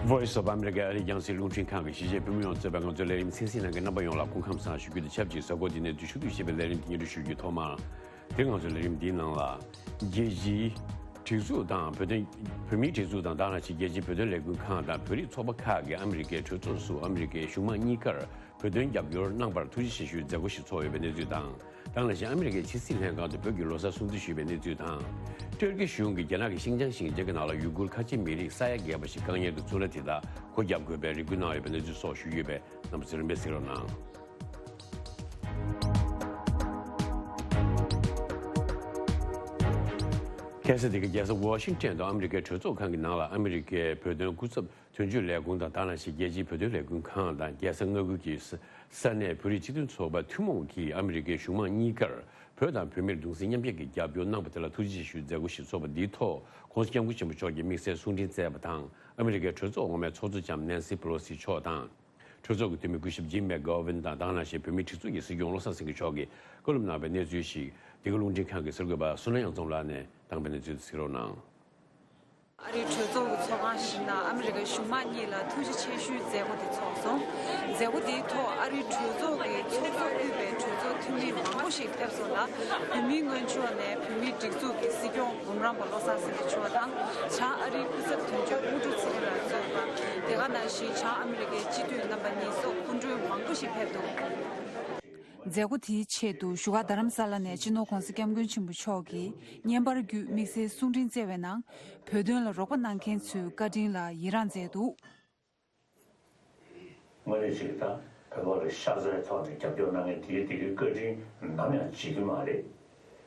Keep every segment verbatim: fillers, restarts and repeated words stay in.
Voice of America ཨ་རིའི་རྒྱང་སྲིང་རླུང་འཕྲིན་ཁང་གི་གཞིས་བྱེས་བོད་མི་ཡོངས་གཙོས་པའི་ང་ཚོའི་ལས་རིམ་གསན་གཟིགས་གནང་མཁན་རྣམ་པ་ཡོངས་ལ་སྐུ་ཁམས་བཟང་ཞུ་རྒྱུ་དང་ཆབས་ཅིག་གཟའ་འཁོར་འདིའི་གནས་ཚུལ་ཕྱོགས་བསྡུས་ཞེས་པའི་ལས་རིམ་འདི་སྙན་སྒྲོན་ཞུ་རྒྱུའི་ཐོག་མར། དེ་ང་ཚོའི་ལས་རིམ་འདིའི་ནང་ལ། རྒྱལ་སྤྱིའི་སྒྲིག་འཛུགས་དང་བོད་དོན། བོད་མིའི་སྒྲིག་འཛུགས་དང་དེ་ནང་བཞིན་རྒྱལ་སྤྱིའི་བོད་དོན་ལས་འགུལ་ཁང་དང་བོད་རིགས་ཚོགས་པ་ཁག་གིས་ཨ་མི་རི་ཀའི་གྲོས་ཚོགས་སུ་ཨ་མི་རི་ཀའི་གཞུང་མང་གཉིས་ཀར་བོད་དོན་རྒྱབ་སྐྱོར་གནང་བར་ཐུགས་རྗེ་ཆེ་ཞུའི་མཛད་སྒོ་ཞིག་ཚོགས་ཡོད་པའི་གནས་ཚུལ་དང་། དེ་ནང་བཞིན་ཨ་མི་རི་ཀའི་ཕྱི་སྲིད་ལྷན་ཁང་དུ་བོད་ཀྱི་ལོ་གསར་སྲུང་བརྩི་ཞུས་པའི་གནས་ཚུལ་དང་། ཏུར་ཀི་གཞུང་གིས་རྒྱ་ནག་གི་ཤིན་ཅང་ཞིང་ཆེན་གྱི་ནང་ལ་ཡུ་གུར་ཁ་ཆེ་མི་རིགས་ས་ཡ་བརྒལ་བ་ཞིག་བཀག་ཉར་དུ་བཙུགས་ན་དེ་དག་སྒོ་བརྒྱབ་དགོས་པའི་རེ་སྐུལ་གནང་ཡོད་པའི་གནས་ཚུལ་སོགས་ཞུས་ཡོད་པས་རྣམ་པ་ཚོས་རིམ་པས་གཟིགས་རོགས་གནང་། ཁ་སང་འདི་ག་རྒྱལ་ས་ཝ་ཤིང་ཊོན་དུ་ཨ་མི་རི་ཀའི་གྲོས་ཚོགས་ཁང་གི་ནང་ལ་ཨ་མི་རི་ཀའི་བོད་དོན་སྐུ་ཚབ་དོན་གཅོད་ལས་ཁུངས་དང་དེ་ནང་བཞིན་རྒྱལ་སྤྱིའི་བོད་དོན་ལས་འགུལ་ཁང་དང་རྒྱལ་ས་མངའ་ཁུལ་གྱི་ས་ས་གནས་བོད་རིགས་སྤྱི་མཐུན་ཚོགས་པ་ཐུན་མོང་གིས་ཨ་མི་རི་ཀའི་གཞུང་མང་གཉིས་ཀར་བོད་དང་བོད་མིར་གདུང་སེམས་མཉམ་སྐྱེད་ཀྱི་རྒྱབ་སྐྱོར་གནང་པ་དེ་ལ་ཐུགས་རྗེ་ཆེ་ཞུའི་མཛད་སྒོ་ཞིག་ཚོགས་པ་འདིའི་ཐོག་༸གོང་ས་༸སྐྱབས་མགོན་ཆེན་པོ་མཆོག་གིས་དམིགས་བསལ་གསུང་འཕྲིན་བསྩལ་བ་དང་ཨ་མི་རི་ཀའི་གྲོས་ཚོགས་འོག་མའི་ཚོགས་གཙོ་ལྕམ་ནན་སི་པེ་ལོ་སི་མཆོག་དང་། གྲོས་ཚོགས་ཀྱི་འཐུས་མི་སྐུ་ཞབས་ཇིམ་མེག་གྷོ་ཝིན་དང་དེ་ནང་བཞིན་བོད་མིའི་སྒྲིག་འཛུགས་ཀྱི་སྲིད་སྐྱོང་བློ་བཟང་སེང་གེ་མཆོག་གིས་བཀའ་སློབ་གནང་བའི་གནས་ཚུལ་ཞིག་འདི་ག་རླུང་འཕྲིན་ཁང་གི་གསར་འགོད་པ་བསོད་ནམས་གཡང་འཛོམས་ལགས་ནས་བཏང་པའི་གནས་ཚུལ་དེ་གཟིགས་རོགས་གནང་། ཨ་རིའི་གྲོས་ཚོགས་ཀྱི་ཚོགས་ཁང་ཞིག་ནང་ཨ་མི་རི་ཀའི་གཞུང་མང་གཉིས་ལ་ཐུགས་རྗེ་ཆེ་ཞུའི་མཛད་སྒོ་དེ་ཚོགས་སོང་། མཛད་སྒོ་དེའི་ཐོག་ཨ་རིའི་གྲོས་ཚོགས་ཀྱི་ཚོགས་གཙོ་དབུས་པའི་གྲོས་ཚོགས་འཐུས་མི་མང་པོ་ཞིག་ཕེབས་སོང་ལ། བོད་མིའི་སྔོན་ཕྱོགས་ནས་བོད་མིའི་སྒྲིག་འཛུགས་ཀྱི་སྲིད་སྐྱོང་འབུམ་རམས་པ་བློ་བཟང་སེང་གེ་མཆོག་དང་། བྱང་ཨ་རིའི་སྐུ་ཚབ་དོན་གཅོད་དངོས་གྲུབ་ཚེ་རིང་ལགས་གཙོས་པ། དེ་ག་ནང་བཞིན་བྱང་ཨ་མི་རི་ཀའི་སྤྱི་འཐུས་རྣམ་པ་གཉིས་སོགས་སྐུ་མགྲོན་མང་པོ་ཞིག་ཕེབས་འདུག། མཛད་སྒོ་དེའི་ཆེད་དུ་བཞུགས་སྒར་རྡ་རམ་ས་ལ་ནས་སྤྱི་ནོར་༸གོང་ས་༸སྐྱབས་མགོན་ཆེན་པོ་མཆོག་གིས་བརྙན་པར་བརྒྱུད་དམིགས་བསལ་གསུང་འཕྲིན་བསྩལ་བའི་ནང་། བོད་དོན་ལ་རོགས་པ་གནང་མཁན་ཚོའི་བཀའ་དྲིན་ལ་ཡི་རངས་མཛད་འདུག། དངོས་གནས་ཅིག་ད་བོད་པ་ལ་ཤ་ཚའི་ཐོག་ནས་རྒྱབ་སྐྱོར་གནང་མཁན་དེའི་དེ་གའི་བཀའ་དྲིན་ནམ་ཡང་བརྗེད་ཀྱི་མ་རེད།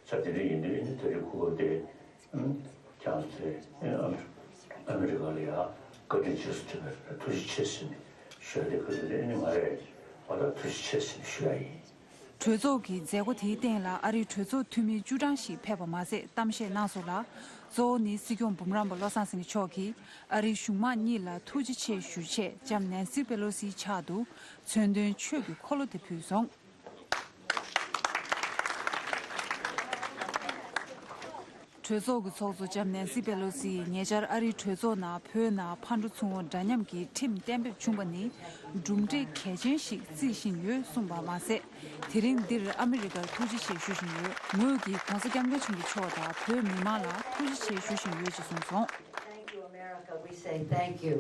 ས་དེ་འདྲ་ཡིན་དུས་ཨ་ནི་ད་རེས་གོ་སྐབས་དེ་ཀྱང་ཚེ་ཨ་མི་རི་ཀ་ལ་ཡང་བཀའ་དྲིན་རྗེས་སུ་དྲན་པའི་ཐུགས་རྗེ་ཆེ་ཟེར་ནས་ཞུ་ཡ་དེ་ག་ཚོད་རེད་ཨ་ནི་ང་རེད་བ་ད་ཐུགས་རྗེ་ཆེ་ཟེར་ནས་ཞུ་ཡ་ཡིན། གྲོས་ཚོགས་ཀྱི་མཛད་སྒོ་དེའི་སྟེང་ལ་ཨ་རིའི་གྲོས་ཚོགས་འཐུས་མི་བཅུ་གྲངས་ཤིག་ཕེབས་པ་མ་ཟད་གཏམ་བཤད་གནང་སོང་ལ། གཙོ་བོ་ནི་སྲིད་སྐྱོང་འབུམ་རམས་པ་བློ་བཟང་སེང་གེ་མཆོག་གིས་ཨ་རིའི་གཞུང་མང་གཉིས་ལ་ཐུགས་རྗེ་ཆེ་ཞུ་ཆེད་ལྕམ་ནན་སི་པེ་ལོ་སིའི་ཕྱག་ཏུ་མཚོན་དོན་ཆོས་ཀྱི་འཁོར་ལོ་དེ་ཕུལ་སོང་། གྲོས་ཚོགས་ཀྱི་ཚོགས་གཙོ་ལྕམ་ནན་སི་པེ་ལོ་སིས་ཉེ་ཆར་ཨ་རིའི་གྲོས་ཚོགས་ནང་བོད་ནང་ཕར་འགྲོ་ཚུར་འོང་འདྲ་མཉམ་གྱི་ཁྲིམས་གཏན་འབེབས་བྱུང་བ་ནི་གྲུབ་འབྲས་གལ་ཆེན་ཞིག་བརྩི་བཞིན་ཡོད་གསུངས་པ་མ་ཟད། དེ་རིང་འདིར་ཨ་མི་རི་ཀར་ཐུགས་རྗེ་ཆེ་ཞུ་བཞིན་ཡོད། ངོས་ཀྱིས་༸གོང་ས་༸སྐྱབས་མགོན་ཆེན་པོ་མཆོག་དང་བོད་མི་མང་ལ་ཐུགས་རྗེ་ཆེ་ཞུ་བཞིན་ཡོད་ཅེས་གསུངས་སོང་། Thank you, America. We say thank you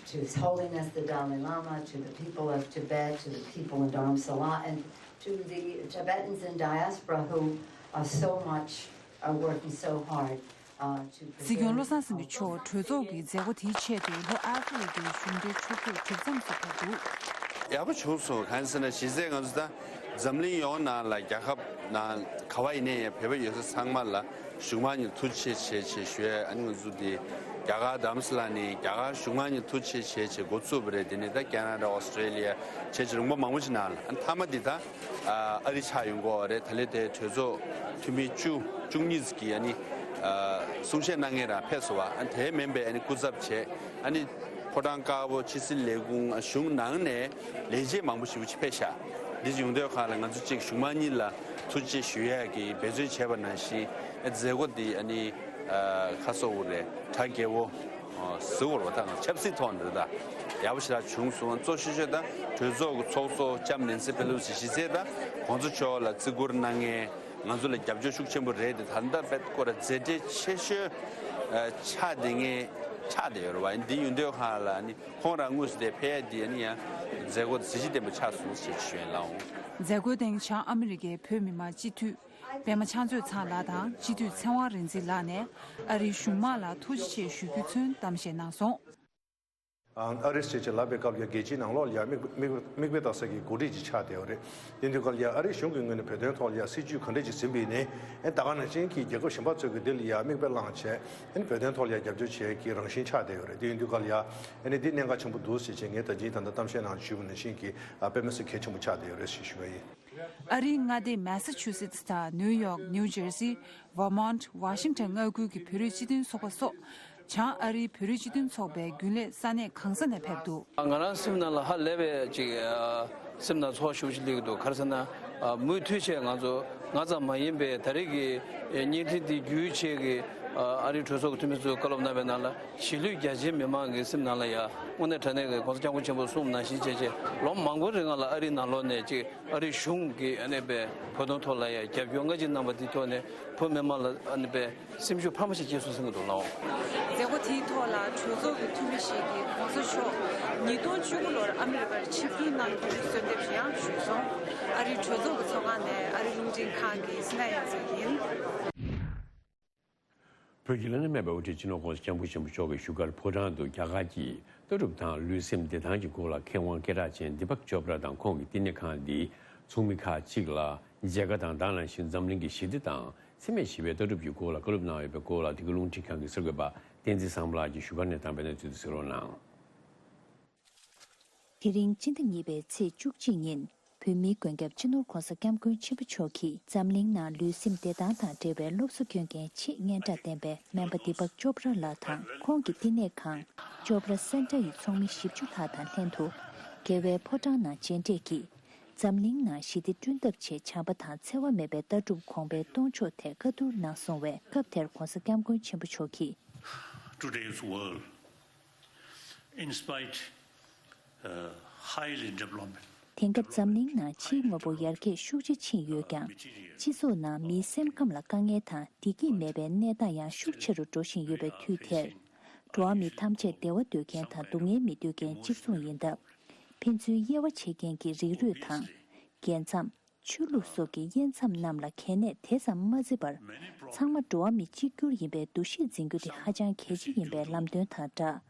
to His Holiness the Dalai Lama, to the people of Tibet, to the people in Dharamsala, and to the Tibetans in diaspora who are so much, are working so hard, uh, to preserve. སྲིད་སྐྱོང་བློ་བཟང་སེང་གེ་མཆོག་གྲོས་ཚོགས་ཀྱི་མཛད་སྒོ་དེའི་ཆེད་དུ་ལྷོ་ཨ་ཧྥེ་རི་ཀའི་གཞུང་འབྲེལ་ཕྱོགས་བསྐྱོད་གྲིབ་མཚམས་སུ་ཕེབས་འདུག། ཡག་པོ་བྱུང་སོང་། གང་ཡིན་ཟེར་ན་གཞི་རྩའི་ང་ཚོ་ད་འཛམ་གླིང་ཡོངས་ནང་ལ་རྒྱལ་ཁབ་ནང་ག་བ་ཡིན་ནའི་ཡང་བོད་པ་ཡོད་ས་ཚང་མ་ལ་གཞུང་མང་གཉིས་ཐུགས་རྗེ་ཆེ་ཆེ་ཞུ་ཡས། ཨ་ནི་ང་ཚོ་འདི་རྒྱ་གར་རྡ་རམ་ས་ལ་ནས་རྒྱ་གར་གཞུང་མང་གཉིས་ཐུགས་རྗེ་ཆེ་ཆེ་འགོ་ཚུགས་པ་རེད། དེ་ནས་ད་ཁེ་ན་ཌ་ཨོ་སི་ཀྲེ་ལི་ཡ་བྱས་བྱས་ལུང་པ་མང་པོ་ཞིག་ནང་ལ། ཨ་ནི་མཐའ་མ་འདི་ད་ཨ་རི་ཆགས་ཡོང་གི་ཡོད་རེད། ད་ལོ་དེ་གྲོས་ཚོགས་འཐུས་མི་བཅུ་བཅུ་གཉིས་ཀྱིས་ཨ་ནི་གསུང་བཤད་གནང་མཁན་རང་ཕེབས་སོང་བ། ཨ་ནི་དེ་མིན་པའི་ཨ་ནི་སྐུ་ཚབ་བྱས་ཨ་ནི་ཕོ་བྲང་དཀར་པོ་ཕྱི་སྲིད་ལས་ཁུངས་གཞུང་ནང་ནས་ལས་བྱེད་མང་པོ་ཞེ་པོ་ཅིག་ཕེབས་ཤག། འདི་ཡོང་དུས་སྒང་ལ་ང་ཚོ་གཅིག་གཞུང་མང་གཉིས་ལ་ཐུགས་རྗེ་ཆེ་ཞུ་ཡག་གི་འབད་བརྩོན་བྱས་པ་ནང་བཞིན་མཛད་སྒོ་འདི་ཨ་ནི་ཁ་སོ་བོ་རེད། གྲ་རྒྱས་པོ་ཟེར་བ་ད་ང་ཆབ་སྲིད་ཐོག་ནས་རེད། ད་ཡག་པོ་ཞེ་དྲག་བྱུང་སོང་། གཙོ་ཆེ་ཤོས་ད་གྲོས་ཚོགས་ཀྱི་ཚོགས་གཙོ་ལྕམ་ནན་སི་པེ་ལོ་སི་གཞི་རྩའི་ད་གོང་ས་མཆོག་ལ་བརྩི་བཀུར་གནང་མཁན། ང་ཚོ་ལ་རྒྱབ་སྐྱོར་ཤུགས་ཆེན་པོ་རེད་དེ། ད་ལྟ་བར་སྐོར་མཛད་བྲེལ་ཆེ་ཤོས་ཆགས་བསྡད་མཁན་ཆགས་བསྡད་ཡོད་རེད་བ། འདི་ཡོང་དུས་སྒང་ལ་ནི་ཁོང་རང་དངོས་སུ་དེ་ཕེབས་ཡ་འདི་ནི་ཡང་མཛད་སྒོ་གཟི་བརྗིད་ལྡན་པ་ཆགས་སོང་ཞེས་ཞུ་ཡ་ཡིན་ལགས། མཛད་སྒོའི་སྟེང་བྱང་ཨ་མི་རི་ཀའི་བོད་མི་མང་སྤྱི་འཐུས་པད་མ་ཕྱག་མཛོད་ཚང་ལགས་དང་སྤྱི་འཐུས་ཚེ་དབང་རིག་འཛིན་ལགས་ནས་ཨ་རིའི་གཞུང་མང་ལ་ཐུགས་རྗེ་ཆེ་ཞུ་རྒྱུ་ཚུན་གཏམ་བཤད་གནང་སོང་། ཨ་རིས་བྱས་བྱས་ལབ་པའི་སྐབས་ལ་རྒྱལ་སྤྱིའི་ནང་ལོགས་ལ་ཡང་མིག་དཔེ་མིག་དཔེ་མིག་དཔེ་ལྟ་ས་གི་འགོ་ཁྲིད་ཅིག་ཆགས་བསྡད་ཡོད་རེད། དེ་དུས་སྐབས་ལ་ཡང་ཨ་རིའི་གཞུང་གི་ངོས་ནས་བོད་དོན་ཐོག་ལ་ཡང་སྲིད་ཇུས་ག་འདྲ་ཅིག་འཛིན་པ་ཡིན་ནའི་ཨེ་ད་ག་ནང་བཞིན་གྱི་རྒྱལ་ཁབ་གཞན་པ་ཚོས་ཀྱི་འདི་ལ་ཡང་མིག་དཔེ་བླངས་བྱས་ཨེ་བོད་དོན་ཐོག་ལ་ཡང་རྒྱབ་སྐྱོར་བྱེད་ཀྱི་རང་བཞིན་ཆགས་བསྡད་ཡོད་རེད། དེ་ཡིན་དུས་སྐབས་ལ་ཡང་ཨ་ནི་འདི་གནད་འགག་ཆེན་པོ་འདུག་ཟེར་བྱས་ངས་ད་ཅིང་ད་ལྟ་གཏམ་བཤད་ནང་ཞུས་པ་ནང་བཞིན་གྱི་ཨ་དཔེ་མི་སྲིད་གལ་ཆེན་པོ་ཆགས་བསྡད་ཡོད་རེད་ཞེས་ཞུ་བ་ཡིན། ཨ་རིའི་མངའ་སྡེ་མེ་ས་ཆུ་སེ་ཊི་དང་ནིའུ་ཡོག་ནིའུ་ཇར་སི། ཝར་མོན་ཊི། ཝ་ཤིང་ཊོན་མངའ་ཁུལ་གྱི་བོད་རིགས་སྤྱི་མཐུན་ཚོགས་པ་སོགས་བྱང་ཨ་རིའི་བོད་རིགས་སྤྱི་མཐུན་ཚོགས་པའི་རྒྱུན་ལས་ས་གནས་གང་ས་ནས་ཕེབས་འདུག། ང་རང་སེམས་ནང་ལ་ཧ་ལས་པའི་ཅིག་སེམས་ནང་ཚོར་ཤུགས་ཆེ་སླེབས་ཀྱི་འདུག། ག་རེ་ཟེར་ན་མུ་མཐུད་བྱས་ང་ཚོ་ང་ཙམ་མ་ཡིན་པའི་ད་རེས་ཀྱི་བརྙན་འཕྲིན་འདི་བརྒྱུད་བྱས་ཀྱི་ ཨ་རིའི་གྲོས་ཚོགས་ཀྱི་འཐུས་མི་ཚོས་བཀའ་སློབ་གནང་བའི་ནང་ལ་གཞིས་ལུས་རྒྱ་ཆེའི་མི་མང་གི་སེམས་ནང་ལ་ཡ་དངོས་གནས་དྲང་གནས་ཀྱི་༸གོང་ས་༸སྐྱབས་མགོན་ཆེན་པོ་གསུངས་ནང་བཞིན་བྱས་བྱས་ལོ་མང་པོའི་རིང་ལ་ཨ་རིའི་ནང་ལོགས་ནས་ཅིག་ཨ་རིའི་གཞུང་གིས་ཨ་ནི་པའི་བོད་དོན་ཐོག་ལ་ཡ་རྒྱབ་སྐྱོར་སྔ་ཕྱི་གནང་བ་འདི་ཐོག་ནས་བོད་མི་མང་ལ་ཨ་ནི་པའི་སེམས་ཤུགས་འཕར་མ་ཞིག་སྐྱེས་སོང་བསམ་གྱི་འདུག་ལགས། མཛད་སྒོ་དེའི་ཐོག་ལ་གྲོས་ཚོགས་ཀྱི་འཐུས་མི་ཞིག་གིས་༸གོང་ས་མཆོག་ཉིས་སྟོང་བཅུ་དགུ་ལོར་ཨ་མི་རི་ཀར་ཆིབས་བསྒྱུར་གནང་རྒྱུའི་གསོལ་འདེབས་ཡང་ཞུས་སོང་། ཨ་རིའི་གྲོས་ཚོགས་ཀྱི་ཚོགས་ཁང་ནས་ཨ་རིའི་རླུང་འཕྲིན་ཁང་གི་སི་ན་ཡ་མཚོ་ཡིན། བོད་ཀྱི་བླ་ན་མེད་པའི་དབུ་ཁྲིད་སྤྱི་ནོར་༸གོང་ས་༸སྐྱབས་མགོན་ཆེན་པོ་མཆོག་གི་བཞུགས་སྒར་ཕོ་བྲང་དུ་རྒྱ་གར་གྱི་ལྟ་གྲུབ་དང་ལུས་སེམས་བདེ་ཐང་གི་སྐོར་ལ་མཁས་དབང་སྐད་གྲགས་ཅན་དི་པག་ཅོབ་ར་དང་ཁོང་གི་བསྟི་གནས་ཁང་འདིའི་ཚོགས་མི་ཁག་ཅིག་ལ་མཇལ་ཁ་དང་དེ་ནང་བཞིན་འཛམ་གླིང་གི་ཞི་བདེ་དང་འཚེ་མེད་ཞི་བའི་ལྟ་གྲུབ་ཀྱི་སྐོར་ལ་བཀའ་སློབ་གནང་ཡོད་པའི་སྐོར་ལ་འདི་ག་རླུང་འཕྲིན་ཁང་གི་གསར་འགོད་པ་བསྟན་འཛིན་བཟང་པོ་ལགས་ཀྱིས་བཞུགས་སྒར་ནས་བཏང་བའི་གནས་ཚུལ་དེ་གསན་རོགས་གནང་། དེ་རིང་སྤྱི་ཟླ་གཉིས་པའི་ཚེས་བཅུ་གཅིག་ཉིན་བོད་མིའི་མགོན་སྐྱབས་སྤྱི་ནོར་༸གོང་ས་༸སྐྱབས་མགོན་ཆེན་པོ་མཆོག་གིས་འཛམ་གླིང་ནང་ལུས་སེམས་བདེ་ཐང་དང་འབྲེལ་བའི་སློབ་གསོ་སྐྱོན་མཁན་ཆེས་སྙན་གྲགས་ལྡན་པའི་སྨན་པ་དི་པག་ཅོབ་ར་ལགས་དང་ཁོང་གི་བསྟི་གནས་ཁང་ཅོབ་ར་སེན་ཊར་ཡི་ཚོགས་མི་བཞི་བཅུ་ལྷག་དང་ལྷན་དུ་རྒྱལ་བའི་ཕོ་བྲང་ནང་མཇལ་འཕྲད་ཀྱིས་འཛམ་གླིང་ནང་ཞི་བདེ་བསྐྲུན་ཐབས་ཆེད་བྱམས་པ་དང་འཚེ་བ་མེད་པའི་ལྟ་གྲུབ་གོང་འཕེལ་གཏོང་ཕྱོགས་ཐད་བཀའ་བསྡུར་གནང་སོང་བས། སྐབས་དེར་༸གོང་ས་༸སྐྱབས་མགོན་ཆེན་པོ་མཆོག་གིས། Today's world, in spite, uh, highly development, དེང་སྐབས་འཛམ་གླིང་ནང་ཕྱིའི་དངོས་པོ་ཡར་རྒྱས་ཤུགས་ཆེ་ཕྱིན་ཡོད་ཀྱང་། སྤྱི་ཚོགས་ནང་མིའི་སེམས་ཁམས་ལ་དཀའ་ངལ་དང་བདེ་སྐྱིད་མེད་པའི་གནས་སྟངས་ཡང་ཤུགས་ཆེ་རུ་འགྲོ་བཞིན་ཡོད་པའི་དུས་དེར། འགྲོ་བ་མི་ཐམས་ཅད་བདེ་བ་འདོད་མཁན་དང་སྡུག་བསྔལ་མི་འདོད་མཁན་གཅིག་མཚུངས་ཡིན་སྟབས། ཕན་ཚུན་དབྱེ་བ་ཕྱེ་མཁན་གྱི་རིགས་རུས་དང་། རྒྱལ་མཚམས། ཆོས་ལུགས་སོགས་ཀྱི་དབྱེ་མཚམས་རྣམས་ལ་གལ་གནད་དེ་ཙམ་མ་བརྩི་བར། ཚང་མ་འགྲོ་བ་མི་གཅིག་གྱུར་ཡིན་པའི་འདུ་ཤེས་འཛིན་རྒྱུ་དེ་ཧ་ཅང་གལ་ཆེ་ཡིན་པའི་ལམ་སྟོན་དང་སྦྲགས།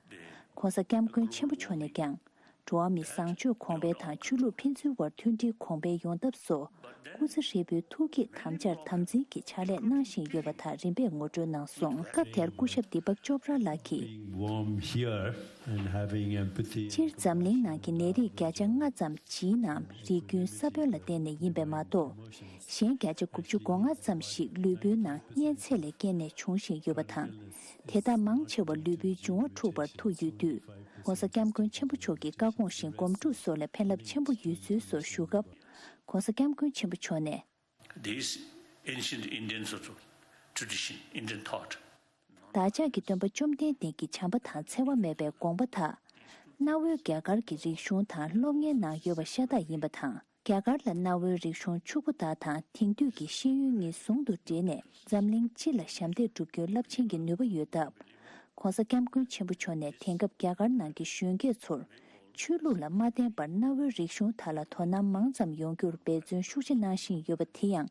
༸གོང་ས་༸སྐྱབས་མགོན་ཆེན་པོ་མཆོག་ནས་ཀྱང་། འགྲོ་བ་མི་བཟང་སྤྱོད་གོང་འཕེལ་དང་ཆོས་ལུགས་ཕན་ཚུན་དབར་མཐུན་སྒྲིལ་གོང་འཕེལ་ཡོང་ཐབས་སོགས། སྐུ་ཚེ་ཧྲིལ་པོའི་ཐུགས་བསྐྱེད་དམ་བཅའ་དམ་འཛིན་གྱིས་ཕྱག་ལས་གནང་བཞིན་ཡོད་པ་དག་རིམ་པས་ངོ་སྤྲོད་གནང་སོང་། སྐབས་དེར་སྐུ་ཞབས་དི་པག་ཅོབ་ར་ལགས་ཀྱིས། Being warm here and having empathy. སྤྱིར་འཛམ་གླིང་ནང་གི་ནད་རིགས་བརྒྱ་ཆ་ལྔ་ཙམ་ཇིན་ནམ་རིགས་རྒྱུན་ས་བོན་ལ་བརྟེན་ནས་ཡིན་པས་མ་གཏོགས། གཞན་བརྒྱ་ཆ་དགུ་བཅུ་གོ་ལྔ་ཙམ་ཞིག་ལུས་པོའི་ནང་གཉན་ཚད་ལས་བརྟེན་ནས་འབྱུང་བཞིན་ཡོད་པ་དང་། དེ་དག་མང་ཆེ་བ་ལུས་པོའི་འབྱུང་བ་འཁྲུགས་པར་ཐུག་ཡོད་དུས། ༸གོང་ས་༸སྐྱབས་མགོན་ཆེན་པོ་མཆོག་གི་བཀའ་དགོངས་བཞིན་སྒོམ་སྒྲུབ་སོགས་ལ་ཕན་རླབས་ཆེན་པོ་ཡོད་ཚུལ་སོགས་ཞུ་སྐབས། ༸གོང་ས་༸སྐྱབས་མགོན་ཆེན་པོ་མཆོག་ནས། These ancient Indian sort of tradition, Indian thought. བདག་ཅག་གི་སྟོན་པ་བཅོམ་ལྡན་འདས་ཀྱི་བྱམས་པ་དང་འཚེ་བ་མེད་པའི་དགོངས་པ་དག་གནའ་བོའི་རྒྱ་གར་གྱི་རིག་གཞུང་དང་སློབ་གཉེར་ནང་ཡོད་པ་ཤ་སྟག་ཡིན་པ་དང་། རྒྱ་གར་ལ་གནའ་བོའི་རིག་གཞུང་ཕྱུག་པོ་དག་དང་དེང་དུས་ཀྱི་ཤེས་ཡོན་གཉིས་ཟུང་དུ་འབྲེལ་ནས་འཛམ་གླིང་སྤྱི་ལ་ཞབས་འདེགས་སྒྲུབ་རྒྱུའི་རླབས་ཆེན་གྱི་ནུས་པ་ཡོད་སྟབས། ༸གོང་ས་༸སྐྱབས་མགོན་ཆེན་པོ་མཆོག་ནས་དེང་སྐབས་རྒྱ་གར་ནང་གི་གཞོན་སྐྱེས་ཚོར་ཆོས་ལུགས་ལ་མ་བརྟེན་པར་གནའ་བོའི་རིག་གཞུང་དག་ལ་དོ་སྣང་མང་ཙམ་ཡོང་རྒྱུར་འབད་བརྩོན་ཤུགས་ཆེ་གནང་བཞིན་ཡོད་པ་དེ་ཡང་